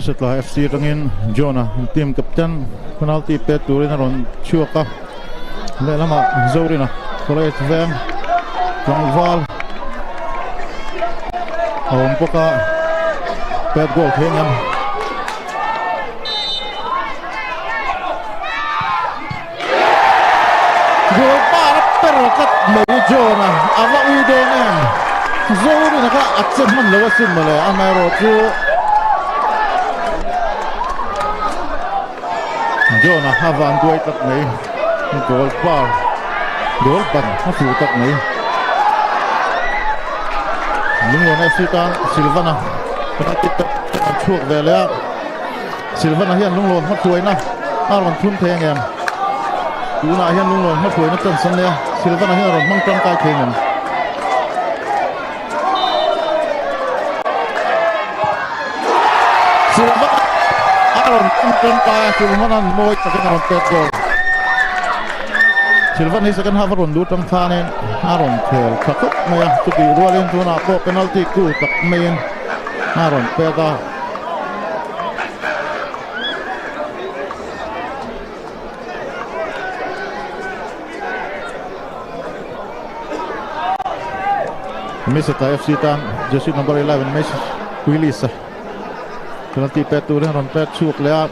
Satla FC atangin John-a team captain penalty pet turin a rawn chhuak a, lehlamah Zorina College veng tlangval a awm bawk a, pet goal thei ang em? Goal par a per tlat mai John-a a va ui dawn em? Zorina kha a che hman lo asin mawle, amaherawhchu John-a a van duai tlat mai, goal par goal ban a fuh tak mai. Lunglawn FC tan Silvana penalty tap a chhuak ve leh a. Silvana hian lunglawn hmahruaina a rawn thun thei ang em? Tunah hian lunglawn hmahruaina chance an nei a, Silvana hian a rawn hmang tangkai thei ang em? Silvana a rawn hmang tangkai a, Silvana'n mawi takin a rawn pek goal. Silvana hi second half a rawn lut tang khanin a rawn khel tha khawp mai a, chutih rualin tunah pawh penalty ku tak maiin a rawn pek a. Misata FC tan jersey number 11 Messi Willis a penalty pet turin rawn pet chhuak leh a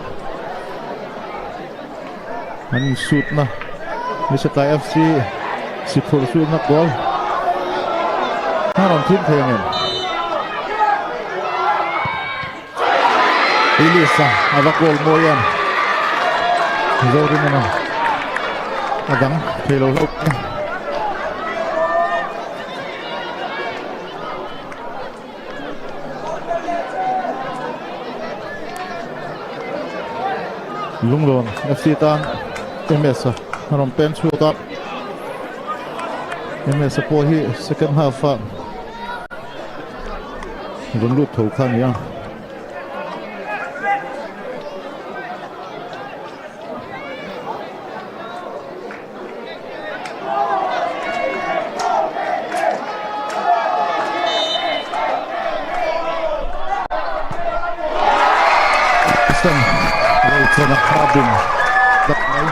an insutna Misata FC si phurh sutna goal a rawn thim thei ang em? Elisa a va goal mawi em Zorinana a dang thei lo hlauh mai. Lunglawn FC tan MS a rawn pen chhuak a MS a pawh hi second half a Rawn lut tho kha a ni a. San Rochana a bum tlat mai.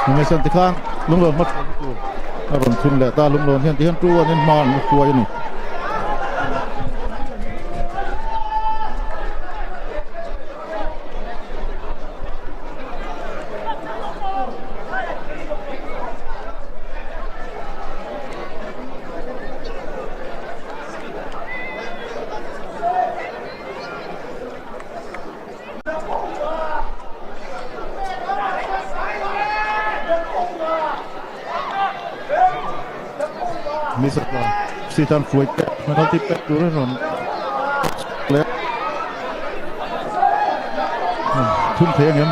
Nimesan tikhan lunglawn hmachhawn tur a rawn thun leh ta lunglawn hian tihian 2-1 in hma an hruai a ni. Misatla sitan fuai pet penalty pet tur a rawn leh thun thei angem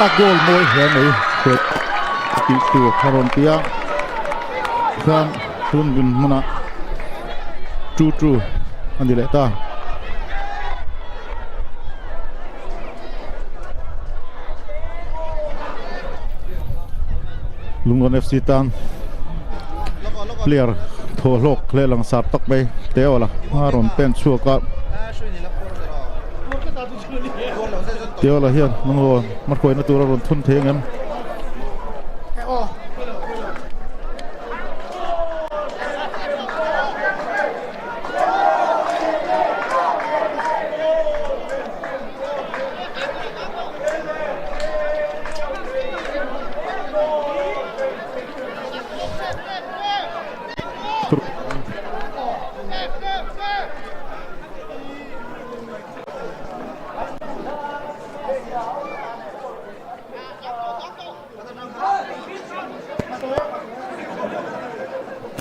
a goal mawi hle mai hruai tih tur a rawn ti a chuan tun din hmunah 2-2 a ni leh ta. Lunglawn FC tan player thaw hlawk leh langsar tak mai Teola a rawn pen chhuak a. Teola hian Lunglawn hmahruaina tur a rawn thun thei ang em?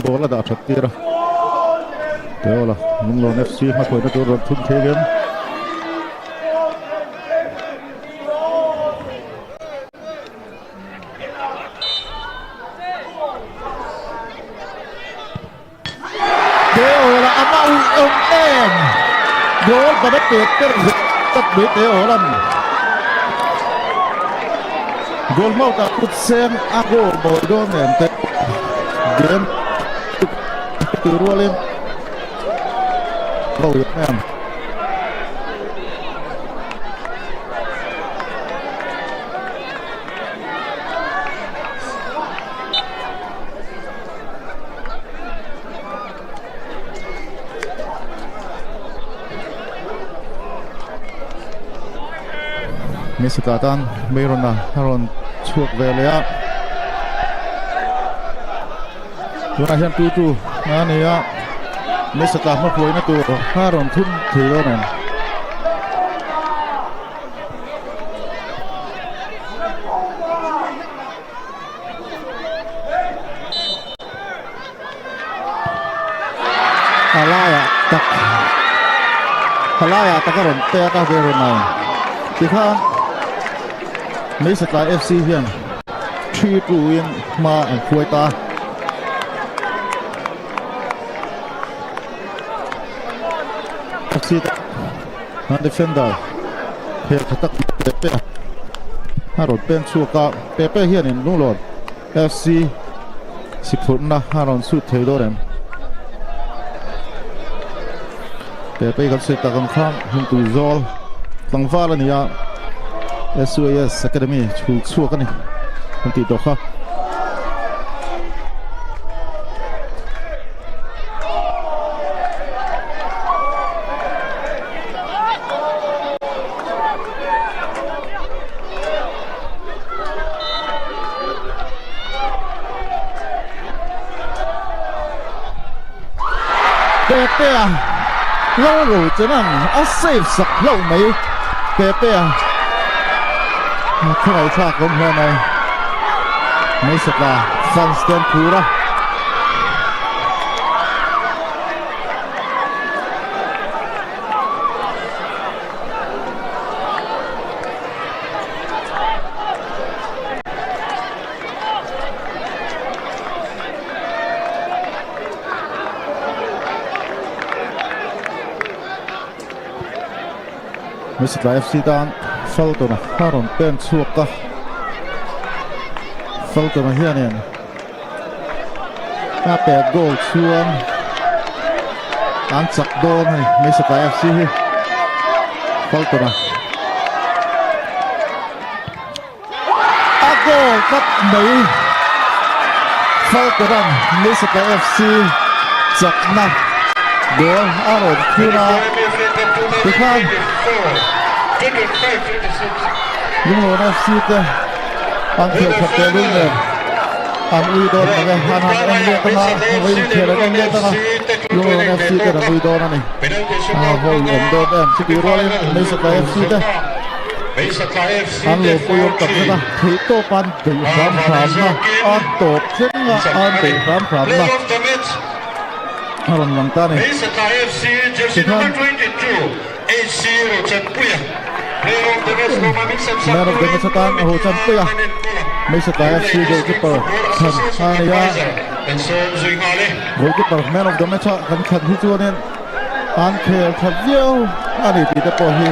Ball a dah that tir a Teola Lunglawn FC hmakhawina tur rawn thun thei hian Teola a va ui awm em goal ban a pek ber tlat mai Teola'n goal mouth ah kut seng a goal mawi dawn em te game ti rualin. Lo em em. Messi tla tan Bayron-a a rawn chhuak ve leh a. Tunah hian 2-2 a ni a. Messi tla hmahruaina tur a rawn thun thei dawn em? A laiah tak a laiah tak a rawn pek a Verona tikhan Meisatlai FC hian 3-2 in hma an hruai ta. FC an defender hel tha tak Pepe a rawn pen chhuak a Pepe hianin Lunglawn FC Siphurhna a rawn chhut thei dawn em? Pepe kan sawi tak ang khan Hmuntui zawl tlangval a ni a, SUAS Academy chhul chhuak a ni kan tih tawh kha. Pepe-a lalro chenan a save sak hlauh mai Pepe-a khawngaih thlak awm hle mai Meisatla fans te an phur a. Mister FC tan Falcon a rawn pen chhuak a Falcon a hianin a pet goal chuan an chak dawn a ni Mister FC hi Falcon a A goal tlat mai. Falcon-a'n Nisaka FC chakna goal a rawn thun a, tikhan Lunglawn FC te an khelh khat teh lul nen an ui dawn ang e, an han en let anga, vawiin inkhel an en let anga, Lunglawn FC ten an ui dawn a ni. A vawi awm dawn em chutih rualin Nisaka FC te. An lo pawimawh tak zet a, theih tawp an beih hram hramna a tawp thleng a an beih hram hramna a rawn lang ta a ni. Tikhan Man of the match atan a Rochanpuia Meisatla FC goalkeeper thlan a ni a, goalkeeper man of the match a kan thlan hi chuanin An khel tha viau a ni tih te pawh hi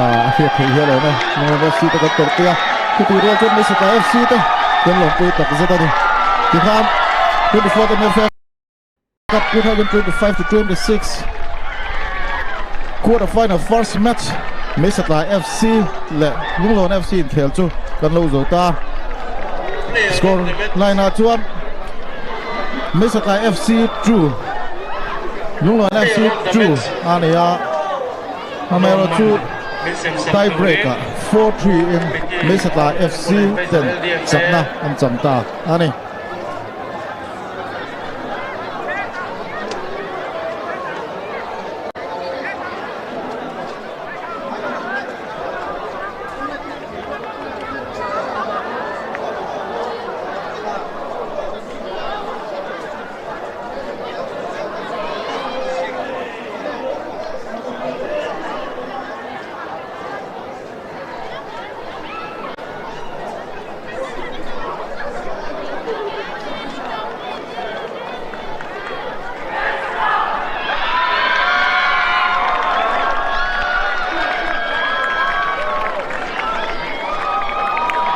a hriat theih hial awm e. Lunglen FC te kan tawrhpui a, chutih rual chuan Mesika FC te kan lawmpui tak zet a ni. Tikhan 24th MFA Cup 2025 to 26 quarter final first match Mesatlai FC leh Lunglawn FC inkhel chu kan lo zo ta. Score line ah chuan Mesatlai FC 2 Lunglawn FC 2 a ni a, amaherawhchu tie break ah 4-3 in Mesatlai FC ten chakna an chang ta a ni.